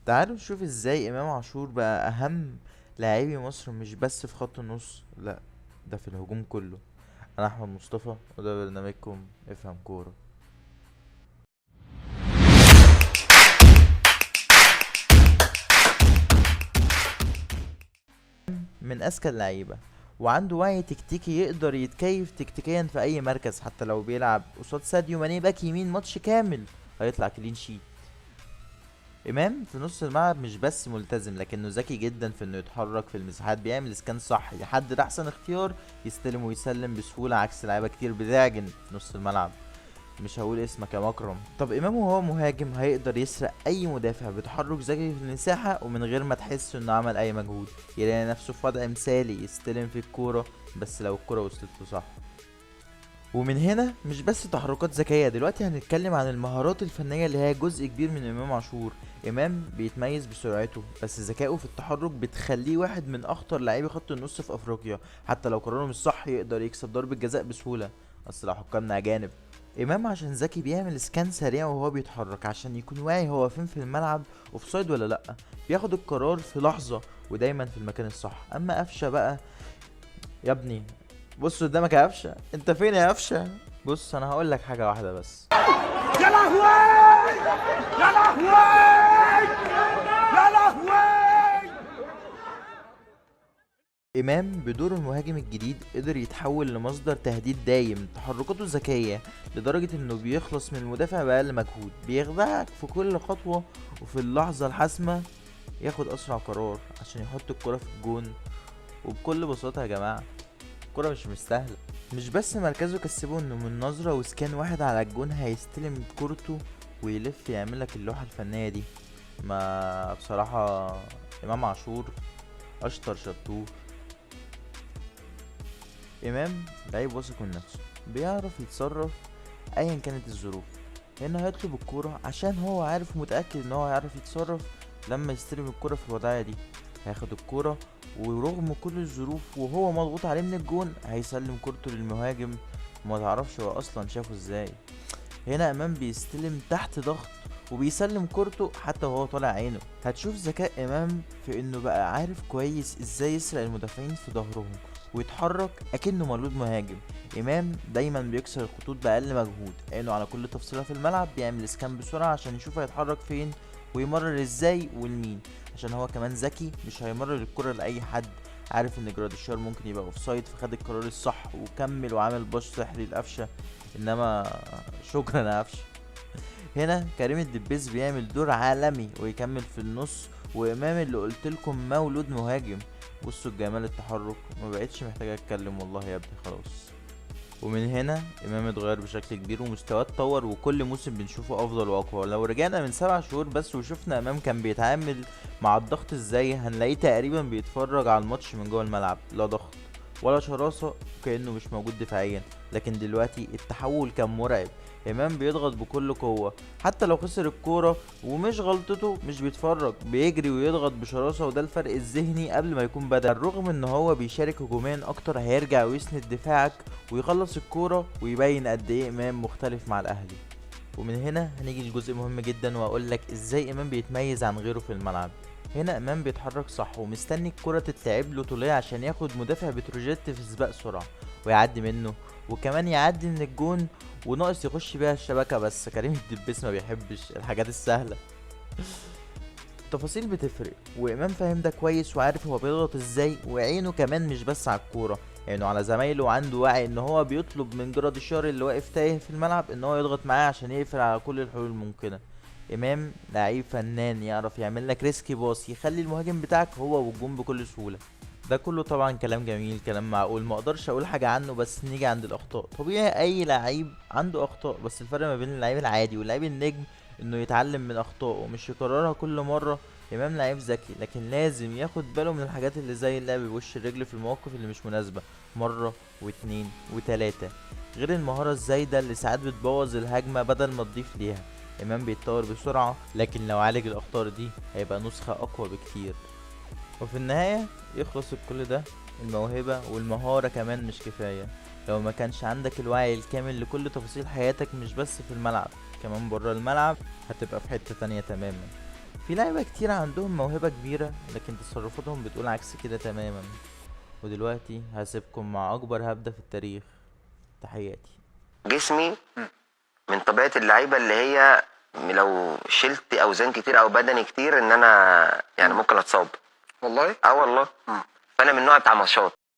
تعالوا نشوف ازاي امام عاشور بقى اهم لاعبي مصر، مش بس في خط النص، لا ده في الهجوم كله. انا احمد مصطفى وده برنامجكم افهم كورة. من اذكى اللعيبة وعنده وعي تكتيكي، يقدر يتكيف تكتيكيا في اي مركز، حتى لو بيلعب قصاد ساديو ماني باك يمين ماتش كامل هيطلع clean sheet. امام في نص الملعب مش بس ملتزم، لكنه ذكي جدا في انه يتحرك في المساحات، بيعمل scan صح، يحدد احسن اختيار، يستلم ويسلم بسهولة، عكس لعيبة كتير بتعجن في نص الملعب. مش هقول اسمك يا مكرم. طب امام وهو مهاجم هيقدر يسرق اي مدافع بتحرك ذكي في المساحة ومن غير ما تحس انه عمل اي مجهود، يلاقي نفسه في وضع مثالي يستلم في الكورة، بس لو الكورة وصلت له صح. ومن هنا مش بس تحركات ذكية، دلوقتي هنتكلم عن المهارات الفنية اللي هي جزء كبير من امام عاشور. امام بيتميز بسرعته، بس ذكائه في التحرك بتخليه واحد من اخطر لاعبي خط النص في افريقيا، حتى لو قراره مش صح يقدر يكسب ضربة جزاء بسهولة، اصل لو حكامنا اجانب. امام عشان ذكي بيعمل scan سريع وهو بيتحرك عشان يكون واعي هو فين في الملعب، offside ولا لا، بياخد القرار في لحظة ودايما في المكان الصح. اما قفشه بقى يا ابني، بص قدامك يا قفشه، انت فين يا قفشه؟ بص انا هقول لك حاجة واحدة بس. يا لهوي يا لهوي يا لهوي. امام بدور المهاجم الجديد قدر يتحول لمصدر تهديد دايم، تحركاته ذكية لدرجة انه بيخلص من المدافع باقل مجهود، بيخدعك في كل خطوة، وفي اللحظة الحاسمة ياخد اسرع قرار عشان يحط الكره في الجون. وبكل بساطة يا جماعة الكره مش مستاهلة. مش بس مركزه كسبه انه من نظره وسكان واحد على الجون هيستلم كورته ويلف يعملك اللوحة الفنية دي. ما بصراحة امام عاشور اشطر شطور. امام لعيب واثق من نفسه، بيعرف يتصرف ايا كانت الظروف. هنا هيطلب الكورة عشان هو عارف ومتاكد ان هو هيعرف يتصرف لما يستلم الكورة في الوضعية دي. هياخد الكورة ورغم كل الظروف وهو مضغوط عليه من الجون هيسلم كورته للمهاجم، وما تعرفش هو اصلا شافه ازاي. هنا امام بيستلم تحت ضغط وبيسلم كورته حتى وهو طالع عينه. هتشوف ذكاء امام في انه بقى عارف كويس ازاي يسرق المدافعين في ظهرهم ويتحرك اكنه مولود مهاجم. امام دايما بيكسر الخطوط باقل مجهود، عينه على كل تفصيله في الملعب، بيعمل scan بسرعة عشان يشوف هيتحرك فين ويمرر ازاي والمين، عشان هو كمان ذكي مش هيمرر الكره لاي حد. عارف ان جراديشار ممكن يبقى offside فخد القرار الصح وكمل وعمل pass سحري لقفشه، انما شكرا يا قفشه. هنا كريم الدبيس بيعمل دور عالمي ويكمل في النص، وامام اللي قلتلكم مولود مهاجم. بصوا الجمال التحرك، ما بقتش محتاج اتكلم والله يا ابني خلاص. ومن هنا امام اتغير بشكل كبير ومستواه اتطور، وكل موسم بنشوفه افضل واقوى. لو رجعنا من 7 شهور بس وشفنا امام كان بيتعامل مع الضغط ازاي، هنلاقيه تقريبا بيتفرج على الماتش من جوه الملعب، لا ضغط ولا شراسة، كأنه مش موجود دفاعيا. لكن دلوقتي التحول كان مرعب، امام بيضغط بكل قوة حتى لو خسر الكورة ومش غلطته، مش بيتفرج، بيجري ويضغط بشراسة، وده الفرق الذهني قبل ما يكون بدأ. الرغم ان هو بيشارك هجوميا اكتر، هيرجع ويسند دفاعك ويخلص الكورة ويبين قد ايه امام مختلف مع الاهلي. ومن هنا هنيجي لجزء مهم جدا واقول لك ازاي امام بيتميز عن غيره في الملعب. هنا امام بيتحرك صح ومستني الكرة تتلعب له طولية عشان ياخد مدافع بتروجيت في سباق سرعة ويعدي منه، وكمان يعدي من الجون وناقص يخش بيها الشبكة، بس كريم الدبيس ما بيحبش الحاجات السهلة. التفاصيل بتفرق، وامام فاهم ده كويس وعارف هو بيضغط ازاي، وعينه كمان مش بس على الكورة، عينه على زمايله، وعنده وعي ان هو بيطلب من جراديشار اللي واقف تايه في الملعب ان هو يضغط معاه عشان يقفل على كل الحلول الممكنة. امام لعيب فنان، يعرف يعمل لك risky pass يخلي المهاجم بتاعك هو والجون بكل سهولة. ده كله طبعا كلام جميل، كلام معقول، ما اقدرش اقول حاجة عنه. بس نيجي عند الاخطاء. طبيعي اي لعيب عنده اخطاء، بس الفرق ما بين اللعيب العادي واللعيب النجم انه يتعلم من اخطائه مش يكررها كل مرة. امام لعيب ذكي، لكن لازم ياخد باله من الحاجات اللي زي اللعب بوش الرجل في المواقف اللي مش مناسبة مرة واتنين وتلاتة، غير المهارة الزايدة اللي ساعات بتبوظ الهجمة بدل ما تضيف ليها. امام بيتطور بسرعة، لكن لو عالج الاخطاء دي هيبقى نسخه اقوى بكتير. وفي النهاية يخلص كل ده، الموهبة والمهاره كمان مش كفاية لو ما كانش عندك الوعي الكامل لكل تفاصيل حياتك، مش بس في الملعب، كمان بره الملعب هتبقى في حتة تانية تماما. في لعيبة كتير عندهم موهبة كبيرة لكن تصرفاتهم بتقول عكس كده تماما. ودلوقتي هسيبكم مع أكبر هبدة في التاريخ. تحياتي. جسمي من طبيعة اللعيبة اللي هي لو شلت اوزان كتير او بدني كتير ان انا يعني ممكن اتصاب. والله؟ اه والله. فانا من النوع بتاع ماتشات.